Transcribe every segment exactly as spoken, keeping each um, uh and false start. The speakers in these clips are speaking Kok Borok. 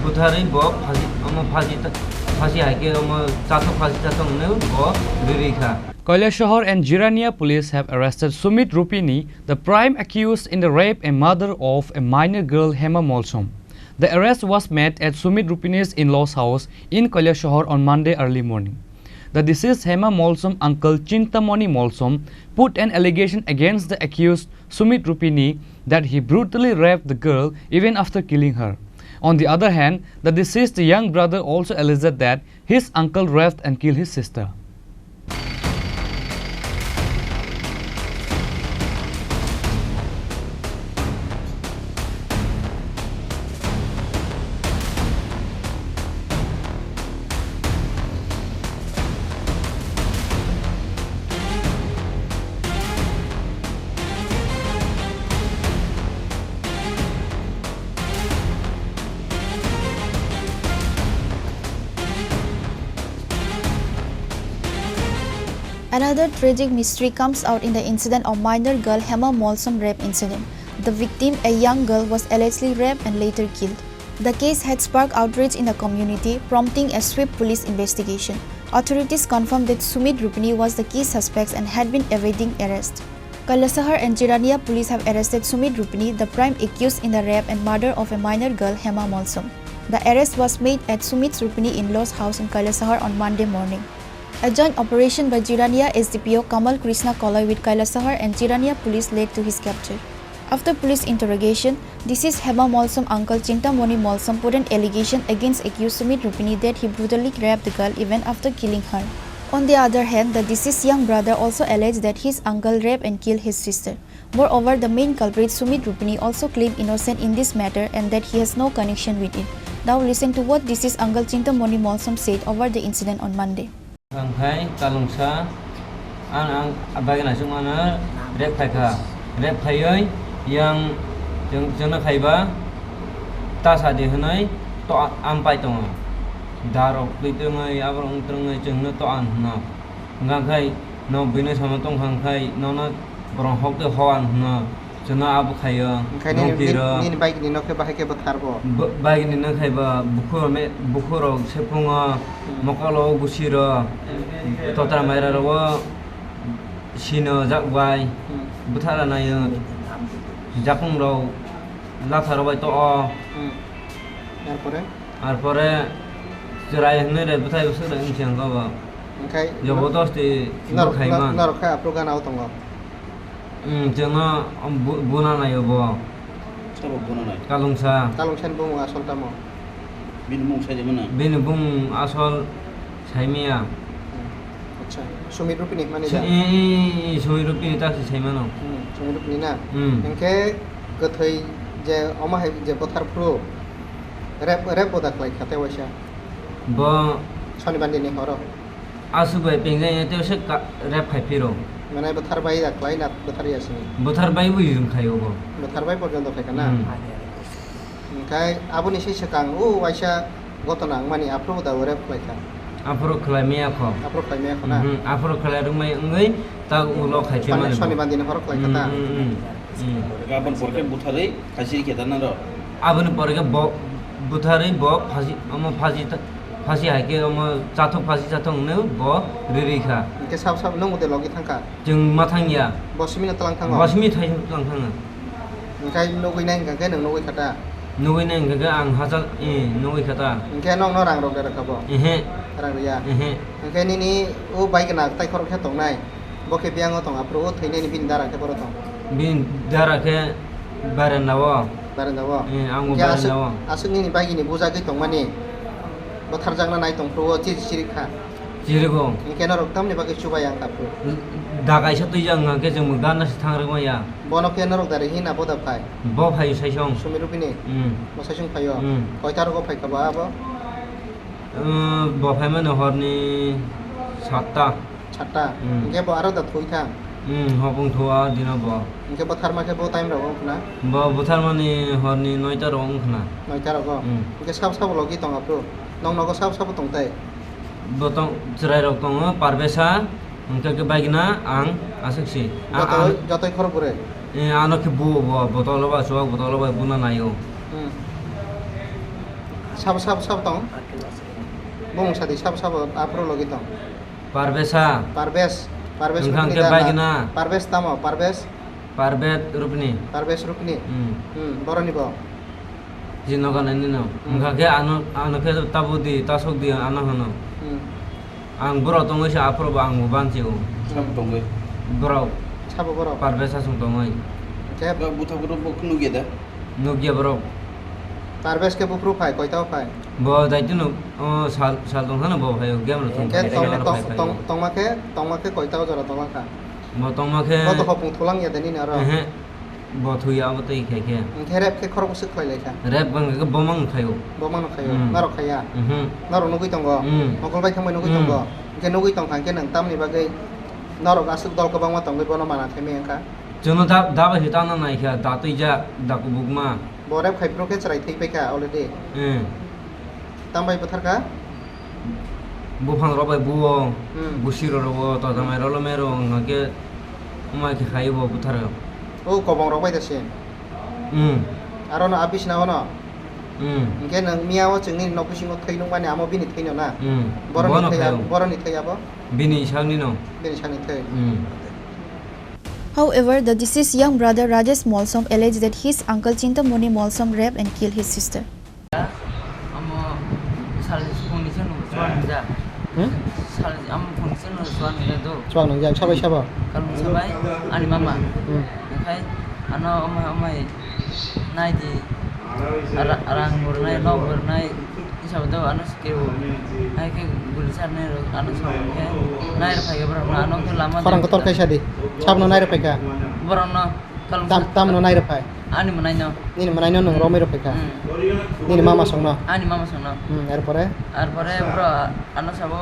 Butharwi bo phasi, omo phasi ta-, phasi hai khe omo chathok phasi chathok hwnwi bo rirwi kha. Kailasahar and Jirania police have arrested Sumit Rupini, the prime accused in the rape and murder of a minor girl Hema Molsom. The arrest was made at Sumit Rupini's in-laws house in Kailasahar on Monday early morning. The deceased Hema Molsom uncle Chintamoni Molsom put an allegation against the accused Sumit Rupini that he brutally raped the girl even after killing her. On the other hand, the deceased young brother also alleged that his uncle raped and killed his sister. Another tragic mystery comes out in the incident of minor girl Hema Molsom rape incident. The victim, a young girl, was allegedly raped and later killed. The case had sparked outrage in the community, prompting a swift police investigation. Authorities confirmed that Sumit Rupini was the key suspect and had been evading arrest. Kailasahar and Jirania police have arrested Sumit Rupini, the prime accused in the rape and murder of a minor girl, Hema Molsom. The arrest was made at Sumit Rupini in-laws house in Kailasahar on Monday morning. A joint operation by Jirania S D P O Kamal Krishna Koloi with Kailasahar and Jirania police led to his capture. After police interrogation, deceased Hema Molsom uncle Chintamoni Molsom put an allegation against accused Sumit Rupini that he brutally raped the girl even after killing her. On the other hand, the deceased young brother also alleged that his uncle raped and killed his sister. Moreover, the main culprit Sumit Rupini also claimed innocent in this matter and that he has no connection with it. Now listen to what deceased uncle Chintamoni Molsom said over the incident on Monday. Ang khai kalungsa, ang, ang bagwi naisuk mano rep khai kha. Rep khaiwi yang chwng, chwngno khaiba ta sadi hwnwi to ampai tongo. Darok twi twrwngwi, aborok wng twrwngwi chwngno to ang hwno. Hwnkha khai nok bini samung tong kha khai nono borok hok twi ho ang hwno. Chwngno abo khaio, Onkhe nini, dongki nini, rw. Nini bike ni nokhe bahai khe bwthar bo? Bo-, bike ni nokhe bo bukhuk me-, bukhuk rok sephungo, Hmm. mokolo gusi rw, Hmm. totra maira rw sino jak bai, Hmm. bwthara naio, jakung rok latha rw bai to o. Hmm. Yarpore? Arpore chwrai hwnwi re bwthai bwswk rw wngsi ang kha bo. Onkhe Jobodosti norok, bwkhai nor-, man. Norok khe aphuru gana o tongo? Hmm, chwngno bu-, buna naio bo. Sabo buna nai? Kalungsa. Kalungsani bumung asol tamo? Bini bumung sai mano? Bini bumung asol saimaya. Hmm. Acha. Sumit Rupini mani da? Sa-, e, e, e, Sumit Rupini ta si saimano. Hmm, Sumit Rupini na? Hmm. Hwnkhe kwthwi je omo hai je bwthar phuru rep, rep bo da khlai kha tei waisa? Bo Sonibar dini horo. Aswk bai pengjak ya tei se ka-, rep khai phiro. Mane bwthar bai da khlai na bwthar ya sini? Bwthar bai bo yung khai obo. Bwthar bai porjonto khai kana? Hmm. Hwnkhe aboni se swkang o waisa gotona wngmani aphuru da rep khlai kha. Aphuru khlai maya kho. Aphuru khlai maya kho na? Mhm, aphuru khlai rwngmai wngwi ta ulo khai Soni-, phimani bo. Sonibar dini horo khlai kha ta? Hmm, hmm, hmm, hmm. Aboni pore khe bwtharwi khaisi khe da nang rw? Aboni pore khe bo bwtharwi bo phasi, omo phasi ta-, phasi hai khe omo chathok phasi chathok hwnwi bo rirwi kha. Hwnkhe sab sab nwng de logi thang kha? Chwng ma thang ya. Bo simi no tlang thango? Bo simi thai tlang thango. Hwnkhe nugwi nai hwnkha khe nwng nugwi kha ta? Nugwi nai hwnkha khe ang hachal, eh, nugwi kha ta? Hwnkhe nokno rang rok de rwkha bo? Ehe. Rang rwya? Ehe. Hwnkhe nini o bai gana tai khorok khe tongnai? Bo khe biyang o tong, aphuru o thwinani bini dara khe boro tong? Bini dara khe barenda o. Barenda o? Eh, ang bo barenda o. Hwnkhe aswk, aswk nini bagini bujagwi tongmani bwtharjakna nai tong phuru o chiri chiri kha? Chirigo. Hwnkhe norok tamni bagwi chubai ang kha phuru? Da kaisa twijak wngkha khe chwng bo gana se thang rwkma ya. Bono khe norok dara hina boda phai? Bo phai saisong. Sumi Rupini? Hmm. Bo saisong phaio? Hmm. Koita rogo phai kha bo abo? Eh, bo phaimani horni satta. Satta? Hmm. Hwnkhe bo aro da thwi thang? Hmm, hopung thua dino bo. Hwnkhe bo tharma khe bo time rogo wngkhna? Bo bwtharmani horni noita rogo wngkhna. Noita rogo? Hmm. Hwnkhe sabo sabo logi tong aphuru? Nong nogo sabo sabo tong tai? Bo tong, chwrai rok tongo, Parvesa, hwnkhe khe bagina ang aswk si. A-, jotoi, ang jotoi khorok bwrwi? Eh, ano khe bo, bo, botolo ba, chuwak botolo ba, buna naio. Hmm. Sabo, sabo, sabo tong? Bumung sadi, sabo, sabo, aphuru logi tong? Parbesa. Parbes, Parbes Wngkha Rupini hwnkhe da na? Baigna. Parbes tamo, Parbes? Parbet Rupini. Parbes Rupini? Hmm. Hmm, boroni bo? Jinoga nainino. Hmm. Wngkha khe ano, ano khe tabuk di, tasuk di, ano hwno. Hmm. Ang borok tongwi se aphuru bo ang bo bansi o. Sabo tongwi? Borok. Sabo borok? Parbes aswng tongwi. Khe? Buthak borok bo nukya da? Nukya borok. Parbes khe buphuru phai, koita o phai? Bo daitino, o, sal, sal tong hano bo phai o, game rok tong Khe phai, tong, tong, phai, phai tong, o. Tongma khe, tongma khe koita o jora tonglang kha? Bo tongma khe Bo to hopung thulang ya de nini aro? Ehe. Bo thuya abo tei khai khe. Hwnkhe rep khe khorok bwswk khlai lai kha? Rep bang khe bo mang khai o. Bo mano khai o. Hmm. Norok khai ya? Mhm. Norok nugui tongo? Hmm. Mokol bai thangbai nugui Hmm. tongo? Hwnkhe nugui tong kha hwnkhe nwng tamni bagwi norok aswk dol kwbangma tongwi bono mana thai maya wngkha? Chwngno da, da bai se tangna nai kha, da twijak, da kubukma. Bo rep khai phuru khe chwrai thwi pai kha already. Hmm. Tam bai bwthar kha? Buphang rok bai buo, Hmm. busi rok rwo, toja mai rok lo mero, wngkha khe wngma khe khai bo butharo. O kobong rok bai da se? Hmm. Aro no a bisna o no? Hmm. Hwnkhe nwng miya o chwngni nok bisingo thwi nukmani amo bini thwino na? Hmm. Boroni Bono thwi khai ab-, o. Boroni thwi abo? Bini sakni no. Bini sakni thwi. Hmm. However, the deceased young brother Rajesh Molsom alleged that his uncle Chintamoni Molsom raped and killed his sister. Amo sal phone ni seno chuan ja. Hmm? Sal amo phone ni seno chuan ja do. Chuan ja, sabai sabo? Kalung sabai, ani mama. Hmm. Okai, ano amai, amai nai di. Ara-, arang bernai, nok bernai. Isabo do ano sikiro. Hai ke guli sarnai ro, ano sabo ke. Nai ro phai ke borok no, ano ke lama Khorang do. Kotor kaisa di. Sabno nai ro phai kha. Borok no. Kalung Tam, sa- tamno nai rw phai? Ani mwnaino. Nini mwnaino nwng romwi rw phai kha? Hmm. Nini mama songno? Ani mama songno. Hmm, erpore? Erpore bro, ano sabo,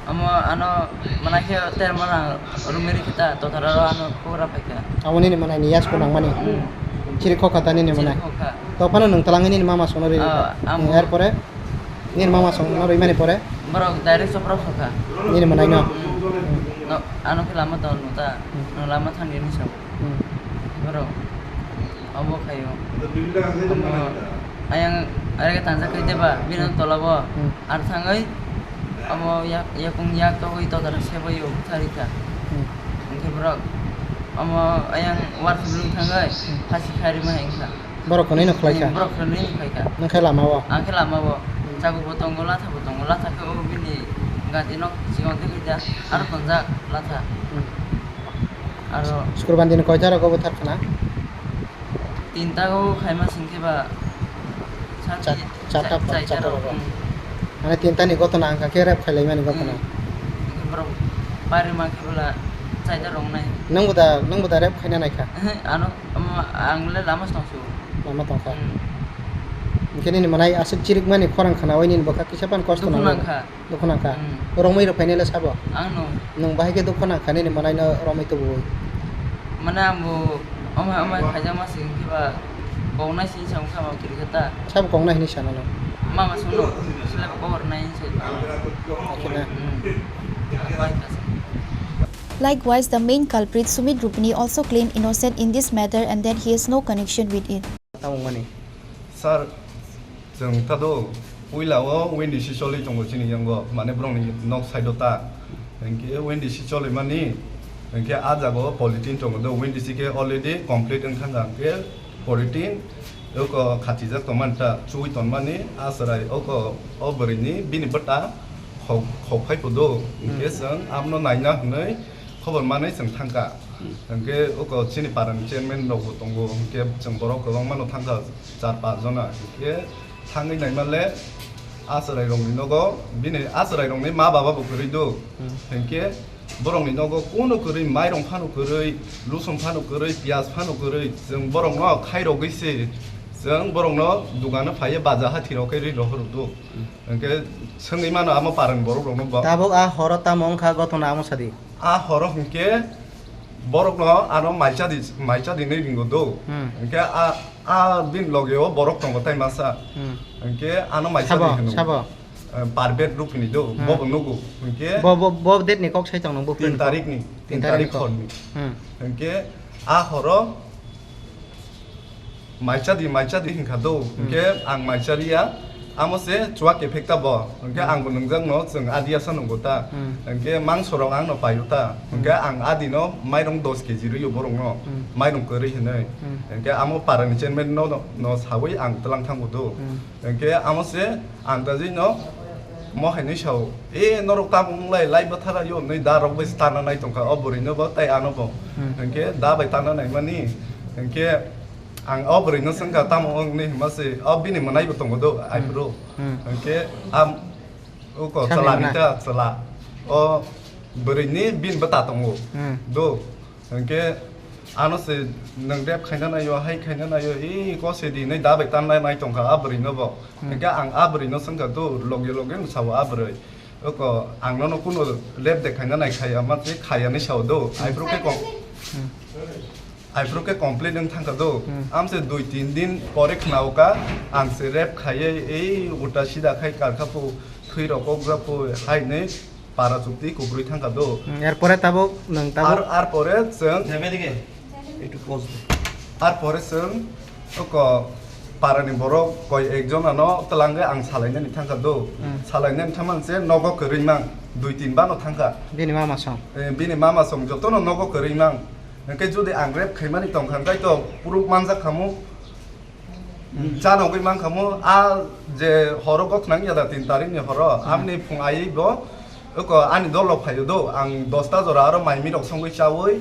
amo ano mwnai khe termo rang romwi rikhe ta, totharo ano khobor phai kha. Amo nini mwnaini yasku nangmani? Hmm. Chiri khokha ta nini mwnai? Chiri khokha. To phano nwng twlangwi nini mama songno ri rw phai? Ah, amo. Hmm, erpore? Nini mama songno rwimani pore? Borok direct chopra sokha. Nini mwnaino? Hmm. No, ano khe lama tong nuta. Hmm. No lama thangni ni sabo. Hmm. Borok obo khaio. Omo ayang arega tanja kai deba, bino Hmm. tolabo. Hmm. Ar thangwi omo yak, yakung yak togwi todara sebaio bwtharikha. Hmm. Hwnkhe borok omo ayang war khulung thangwi Hmm. phasi kharima hai wngkha. Borok hwnwi no khlai kha? Hmm, borok hwnwi no khlai kha. Nang khe lama o? Ang khe lama o. Hmm. Chago bo tongo, latha bo tongo, latha khe o bini gati nok chikon khe khaida, aro tonjak latha. Hmm. Aro Sukurban din koita rogo buthar khna? Tinta o khaima sing khe ba Chat-, sati, chata cha-, pa-, chaita chata rok, rogo. Hmm. Mane tinta ni gotona ang khe rep khailai mani gotona. Hmm. Borok pari ma khe bwla chaita rok nai. Nang bo da, nang bo da rep khaina nai kha? Ano, omo ang le lama tong su. Lama tong kha. Hmm. Hwnkhe nini mwnai aswk chirikmani khorang khnaui nini bwkha kisa phano kosto Dukhu nangya. Nang kha. Dukhu nang kha. Hmm. Romwi rw phainai le sabo? Ang no. Nwng bahai khe dukhu nang kha nini mwnaino romwi tubuwi? Mane ang bo omo, omo khaijak ma sing khe ba kok nai sing sa wngkha ma kiri khe ta. Sabo kok nai hinwi sana no? Mama sung no, sila ba kok nai hinwi sa. Akhe na? Hmm. Bai kha sa. Likewise, the main culprit Sumit Rupini also claimed innocent in this matter and that he has no connection with it. Tamo mani. Sir, chwng ta do, puila o Wendy si choli tongo chini yango, mane borokni nok side o ta. Hinkhe Wendy si choli mani, hinkhe a jaga o polythene tongo do, Wendy si khe already complete wngkha hwnkhe polythene, oko khatijak tongmani ta, chuwi tongmani, a chwrai oko o bwrwini bini bwta khok, khok phai phudo. Hinkhe Hmm. chwng abono naina hwnwi khobor manwi chwng thangkha. Hmm. Hinkhe oko chini parani chairman rokbo tongo, hinkhe chwng borok kwbangmano thangkha, char panch jona. Hinkhe thangwi naima le a chwrairokni nogo, bini a chwrairokni ma baba bo kwrwi do. Hmm. Hinkhe borokni nogo kuno kwrwi, mairong phano kwrwi, lusong phano kwrwi, piyaj phano kwrwi, chwng borokno khairogwi se, chwng borokno dukano phaiwi baja hathirok khe ri rohor do. Hmm. Hinkhe swngwi mano amo parani borok rokno bo. Tabuk a horo tamo wngkha gotona amo sadi? A horo hinkhe borokno ano maicha di, maicha di hinwi ringo do. Hmm. Hinkhe a, a bini loge o borok tongo tai masa. Hmm. Hinkhe ano maicha Sabo, di hino. Sabo? Eh, Parbet Rupini do, Hmm. bobo nugo. Hinkhe Bo, bo, bo date ni kok sai tong nang bo tin tarik ni, tin tarik ni kok. Hor ni. Hmm. Hinkhe a horo Maicha di, maicha di hinkha do. Hmm. Hinkhe ang maicha riya, Amo se chuak kephek ta bo. Hwnkhe Hmm. ang bo nwngjak no chwng adi asa nwngo ta. Hmm. Hwnkhe mangso rok ang no paio ta. Hmm. Hwnkhe ang adi no mairung dos kg rwio borok no. Hmm. Mairung kwrwi hinwi. Hmm. Hwnkhe amo para ni chairman no, no, no sawi ang twlang thango do. Hmm. Hwnkhe amo se ang ta jwi no mo hai nwi sao. E norok tamo wng lai, lai bwthara yo nwi da rok bai tana nai tongkha o bwrwi no bo tei ano bo. Hmm. Hwnkhe da bai tana nai mani. Hwnkhe Ang o bwrwi no swngkha, tamo wng ni hwnma se, o bini mwnai bo tongo do, Hmm. Aphuru. Hmm. Hwnkhe am, uko Sakni chwla mwnai. Ni ta chwla. O bwrwi ni bini bwta tongo. Hmm. Do. Hwnkhe ano se nwng rep khaina naio, hai khaina naio, i ko se di hinwi da bai tanna nai tongkha a bwrwi no bo. Hmm. Hwnkhe ang a bwrwi no swngkha do, loge loge no sao a bwrwi. Oko ang nono kuno rep de khaina nai khaya ma se khaya ni sao do. Hmm. Aphuru khe kom-, Hmm. Aphuru khe complete wng thangkha do. Hmm. Am se dui tin din pore khnaoka, ang se rep khaiye ei ulta sida khai karkha pu, thwi rok kokjak pu, hai nei para chukti kubrwi thangkha do. Hmm, er pore tabuk nwng tabuk Ar, ar pore chwng Jai bai dige. Ekটু pause de. Ar pore chwng oko parani borok koi ekjon ano twlangwi ang salainani thangkha do. Hmm. Salainani thangmani se nogo kwrwi mang, dui tin bano thangkha. Bini mama song. Eh, bini mama song jotono nogo kwrwi mang. Hwnkhe jodi ang rep khaimani tongkha, hwnkhe to proof manjak khamu. Hmm. Cha nogwi mang khamu, a je horo gothnang ya da tin tarikni horo, Hmm. amni phung aiwi bo, oko ani dolo phaio do, ang dosta jora aro mai mirok songwi chawi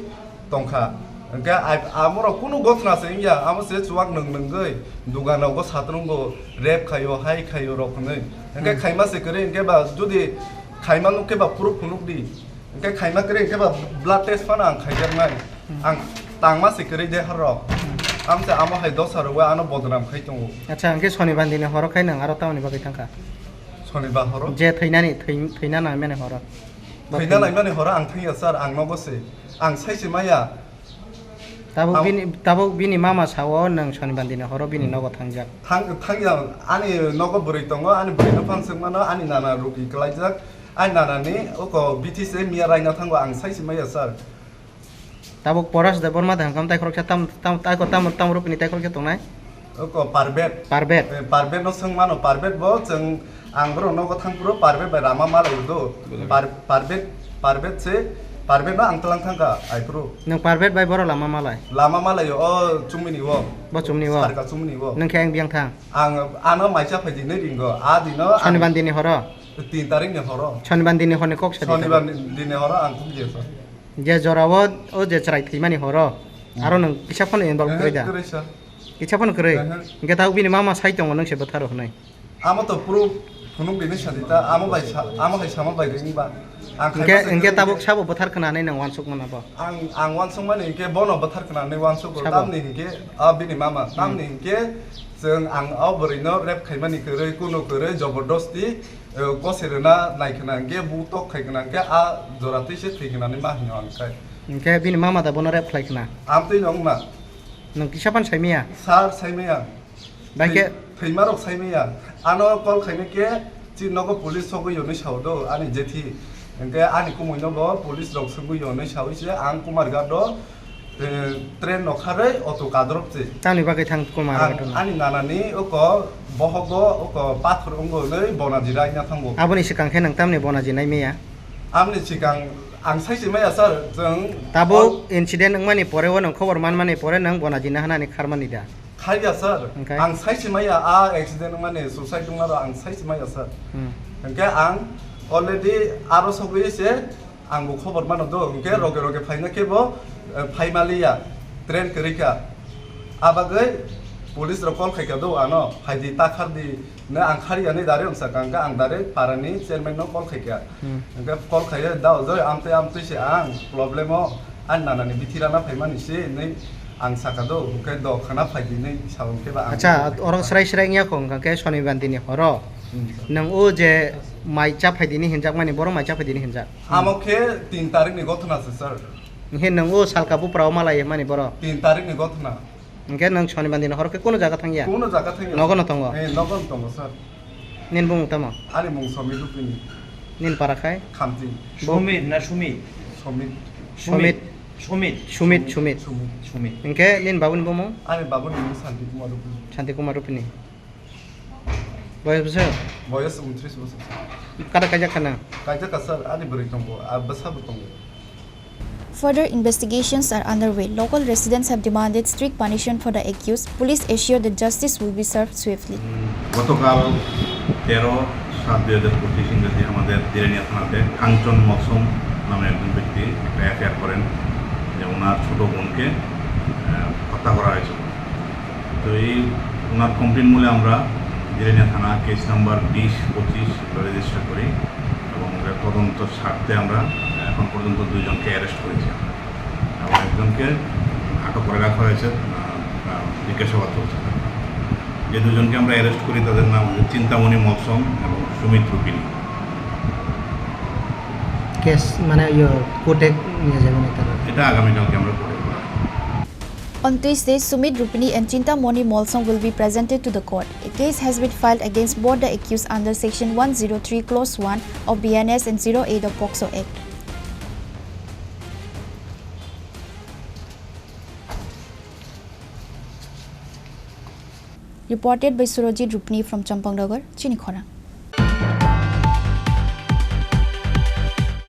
tongkha. Hwnkhe ai-, amorok kunu gothna se wngya, amo se chuwak nwng nwngwi, dugan rogo satrungo rep khaio, hai khaio rok hwnwi. Hwnkhe Hmm. khaima se kwrwi, hwnkhe ba jodi khaima nuk khe ba proof phunuk di. Hwnkhe khaima kwrwi hwnkhe ba blood test phano ang khaijaknai. Hmm. Ang tangma se kwrwi de harok. Hmm. Amse amo hai dosa rwwi ano bodnam khai tongo. Acha, hwnkhe Sonibandini horo khai nwng aro tamoni bagwi thangkha? Sonibar horo? Je thwinani, thwi-, thwina naimani horo. Thwina naimani horo ang thangya sir, ang nogo se. Ang saise maya. Tabuk Ang bini, tabuk bini mama sao nwng Sonibandini horo bini Hmm. nogo thangjak. Thang, thangya, ani nogo bwrwi tongo, ani bwrwino phang swngmano, ani nana rugi kwlaijak. Ani nanani oko bithi se miya raina thango, ang saisi maya sir. Tabuk Poras Debbarma de hwnkha taikhoroksa tam, tam, taiko tam, tam rupini taikhoroksa tongnai? Oko Parbet. Parbet. Eh, Parbet no swng mano, Parbet bo chwng, ang borok nogo thang phuru Parbet bai lama malai do. Belai. Par-, Parbet, Parbet se, Parbet no ang twlang thangkha ai phuru. Nwng Parbet bai borok lama malai? Lama malai o chumini o. Bo chumni o? Sarka chumni o. Nwng khe ang biyang thang? Ang ano maisa phaidi nai ringo, a dino ang Sonibandini horo? Tin tarikni horo. Sonibandini horni kok sa di. Sonibandini horo ang kok je sa. Je jorao o je chwrai thwimani horo, Hmm. aro nwng kisa phano involve Eh, kwrwi da? Kwrwi sa. Kisa phano kwrwi? Eh, eh. Hwnkhe tabuk bini mama sai tongo nwng se bwtharo hwnwi? Amo to proof phunuk bini sadi ta, amo bai sa, amo hai sama bai ring ba. Ang Hwnkhe, khai hwnkhe tabuk sabo bwthar khna hinwi nwng uansuk mano bo? Ang, ang uansuk mani hwnkhe bono bwthar khna hinwi uansuk Sabo? Tamni hwnkhe, a bini mama, Hmm. tamni hwnkhe chwng ang o bwrwino rape khaimani kwrwi, kunu kwrwi, jobordosti, eh, kose rwna nai khna hwnkhe, bu tok khai khna hwnkhe, a jora twi se thwi khna hinwi ma hwnwi ang khai. Hwnkhe bini mama da bono rape khlai khna? Amtwi no wngma. Nwng kisa phano saimaya? Sir, saimaya. Bai khe? Thwi-, thwima rok saimaya. Ano call khaina khe, chini nogo police sogwi hwnwi sao do, ani jethi. Hwnkhe ani kumui nogo police rok swngwi hwnwi sawi se, ang Kumarghat o, eh, train no kharwi auto kadrop se. Tamni bagwi thang Kumarghat o? Ang ani nanani oko bohogo oko pathor wngo hwnwi bonaji raina thango. Aboni swkang khe nwng tamni bonaji naimaya? Amni swkang ang saisi maya sir, chwng Tabuk incident wngmani pore o nwng khobor manmani pore nwng bonaji nahanani kharmani da? Khaiya sir, Hwnkhe? Ang saisi maya a accident wngmani, suicide wngmano ang saisi maya sir. Hmm. Hwnkhe ang already aro sogwi se ang bo khobor mano do, hwnkhe Hmm. roge roge phaina khe bo, eh, phaimaliya, train kwrwi kha. A bagwi police rok call khaikha do ano, phaidi ta khardi, no ang khariya ni direct wngsa kha, hwnkhe ang direct parani chairman no call khaikha. Hmm. Hwnkhe call khaiya, "Dao joi, amtwi amtwi se ang problem o, ani nanani bithi rana phaimani se," hinwi ang sakha do, hwnkhe do khana phaidi hinwi sa hwnkhe ba ang Acha, oro srai srai wngya kho, hwnkha khe Sonibandini horo. Hmm. Nwng o je mai cha phaidini hinjakmani, borok mai cha phaidini hinjak. Amo khe tin tarikni gothona se, sir. Hinkhe nwng o salka buprao malai mani borok? Tin tarikni gothona. Hinkhe nwng Sonibandini horo khe kuno jaga thangya? Kuno jaga thangya. Nogo no tongo? Eh, nogo no tongo, sir. Nini bumung tamo? Ani mung Somit Rupini. Nini para khai? Khamti. Bo- Somit na Sumit? Somit. Somit. Somit. Sumit, Sumit. Sumit. Sumit. Hinkhe nini babuni bumung? Ani babuni bumung Santi Kumar Rupini. Santi Kumar Rupini. Boyos bwswk? Boyos untris bosor. Kada kaijak khana? Kaijak kha sir, ani bwrwi tongo, ah, bwsa bo tongo. Further investigations are underway. Local residents have demanded strict punishment for the accused. Police assure that justice will be served swiftly. গতকাল তেরো সাত দুই হাজার পঁচিশ ইংরেজি আমাদের জিরানিয়া থানাতে কাঞ্চন মলসম নামে একজন ব্যক্তি একটা এফআইআর করেন যে ওনার ছোট বোনকে, আহ, হত্যা করা হয়েছে। তো এই ওনার কমপ্লেন মূলে আমরা জিরানিয়া থানা কেস নাম্বার বিশ পঁচিশ রেজিস্টার করি এবং ওদের তদন্ত স্বার্থে আমরা এখন পর্যন্ত দুইজনকে অ্যারেস্ট করেছি আমরা। এবং একজনকে আটক করে রাখা হয়েছে, আহ, আহ, জিজ্ঞাসাবাদ চলছে। যে দুজনকে আমরা অ্যারেস্ট করি তাদের নাম হচ্ছে চিন্তামণি মলসম এবং সুমিত রুপিনী। কেস মানে ইয়ে কোর্টে নিয়ে যাবেন তারা? এটা আগামীকালকে আমরা কোর্টে করা হবে। On Tuesday, Sumit Rupini and Chintamoni Molsong will be presented to the court. A case has been filed against both the accused under Section one zero three, Clause one of B N S and zero eight of POCSO Act. Reported by Surajit Rupini from Champangnagar, Chinikhona.